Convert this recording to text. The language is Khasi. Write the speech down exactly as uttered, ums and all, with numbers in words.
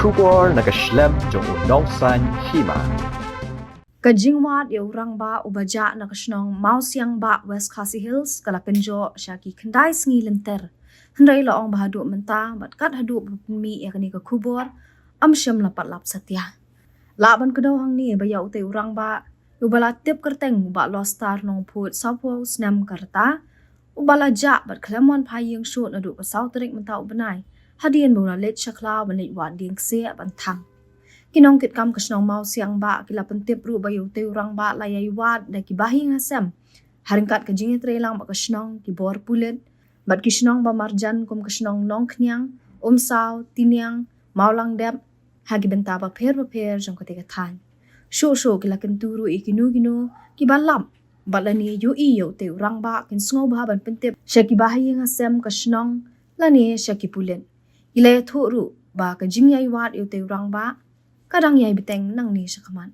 Khubor na ka shlem jong u nongsan hima. Ka jingwad ïa u rangbah uba jah na ka shnong Mawsiangbah, West Khasi Hills, ka la kynjoh sha ki khyndai sngi lynter. Hynrei la ong ba haduh mynta bad kat haduh ba pynmih ïa kane ka khubor, ym shym la pat lap satia. Lah ban kdew hangne ba ïa utei u rangbah uba la tip kyrteng u Bah Lostar Nongphut, sawphew snem ka rta, uba la jah bad khlem wan phai ïing shuh naduh ka saw tarik mynta u bnai, hadien ba u la leit sha khlaw ban leit wad dieng ksiah ban thang. Ki nongkitkam ka shnong Mawsiangbah ki la pyntip ruh ba ïa utei u rangbah la ïai wad da ki bahaïing hasem ha ryngkat ka jingïatreilang bad ka shnong, ki bor pulit bad ki shnong ba marjan kum ka shnong Nongkhniang, Umsaw, Tiniang, Mawlangdep, ha ki bynta bapher bapher jong katei ka thaiñ. Shuh shuh ki la kyntu ruh ïa kino kino kiba lap bad lane ïohi ïa utei u rangbah kin sngewbha ban pyntip sha ki bahaïing hasem ka shnong lane sha ki pulit. Ki la ïathuh ruh ba ka jingïai wad ïa utei u rangbah ka dang ïai bteng nangne shakhmat.